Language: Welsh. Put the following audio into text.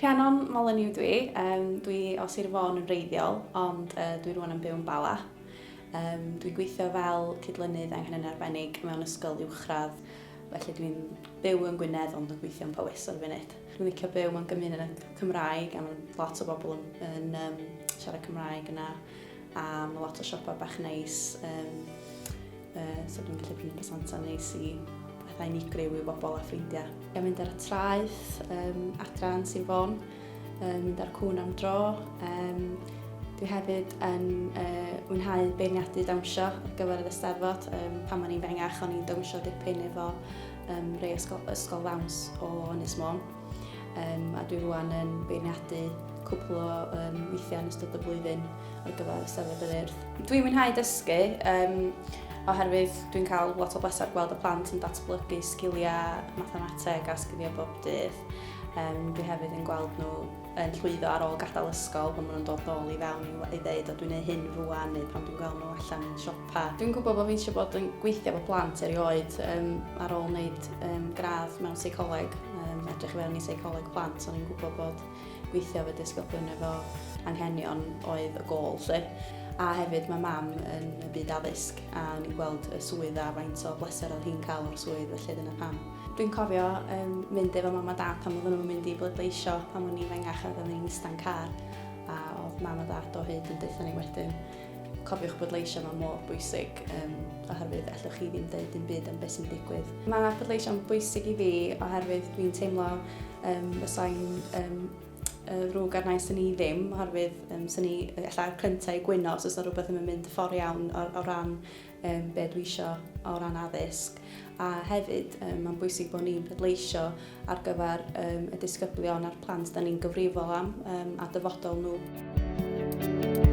Rhiannon Molyneux dwi. Um, dwi o Sir Fôn yn wreiddiol, ond uh, dwi rwan yn byw yn Bala. Um, dwi'n gweithio fel cydlynydd anghenion arbennig mewn ysgol uwchradd, felly dwi'n byw yn Gwynedd ond yn gweithio yn Powys ar y funud. Dwi'n licio byw mewn gymuned Cymraeg a mae lot o bobl yn, yn um, siarad Cymraeg yna a mae lot o siopau bach neis. Um, uh, so dwi'n gallu prynu presantau neis i pethau unigryw i bobl a ffrindiau. A mynd ar y traeth, um, adra yn Sir Fôn, um, mynd ar cwn am dro. Um, dwi hefyd yn uh, mwynhau beirniadu dawnsio ar gyfer yr Eisteddfod. Um, pan o'n i'n fengach, o'n i'n dawnsio dipyn efo um, rei ysgol, ysgol ddawns o Ynys Môn. Um, a dwi rwan yn beirniadu cwpl o um, weithiau yn ystod y flwyddyn ar gyfer Eisteddfod yr Urdd. Dwi'n mwynhau dysgu um, oherwydd dwi'n cael lot o bleser gweld y plant yn datblygu sgiliau mathemateg a sgiliau bob dydd. Um, dwi hefyd yn gweld nhw yn llwyddo ar ôl gadael ysgol pan maen nhw'n dod nôl i fewn i, i ddeud o dwi'n neud hyn rwan neu pan dwi'n gweld nhw allan yn siopa. Dwi'n gwybod bod fi eisiau bod yn gweithio efo plant erioed um, ar ôl wneud um, gradd mewn seicoleg, um, edrych i fewn i seicoleg plant, o'n i'n gwybod bod gweithio efo disgyblion efo anghenion oedd y gôl 'lly. A hefyd mae mam yn y byd addysg a o'n i'n gweld y swydd a faint o bleser oedd hi'n cael o'r swydd felly dyna pam. Dwi'n cofio um, mynd efo mam a dad pan oedden nhw'n mynd i bleidleisio pan o'n i'n fengach a oedden ni'n ista'n car a oedd mam a dad o hyd yn deutha ni wedyn cofiwch bleidleisio mae mor bwysig um, oherwydd allwch chi ddim deud dim byd am beth sy'n digwydd. Mae pleidleisio'n bwysig i fi oherwydd dwi'n teimlo um, fysai'n um, ddrwg arna i sy'n ni ddim, oherwydd um, sy'n ni alla'r cyntaf i gwyno os oes yna rhywbeth ddim yn mynd y ffordd iawn o, o ran um, be dwi isio o ran addysg. A hefyd, um, mae'n bwysig bod ni'n pleidleisio ar gyfer um, y disgyblion a'r plant da ni'n gyfrifol am um, a dyfodol nhw.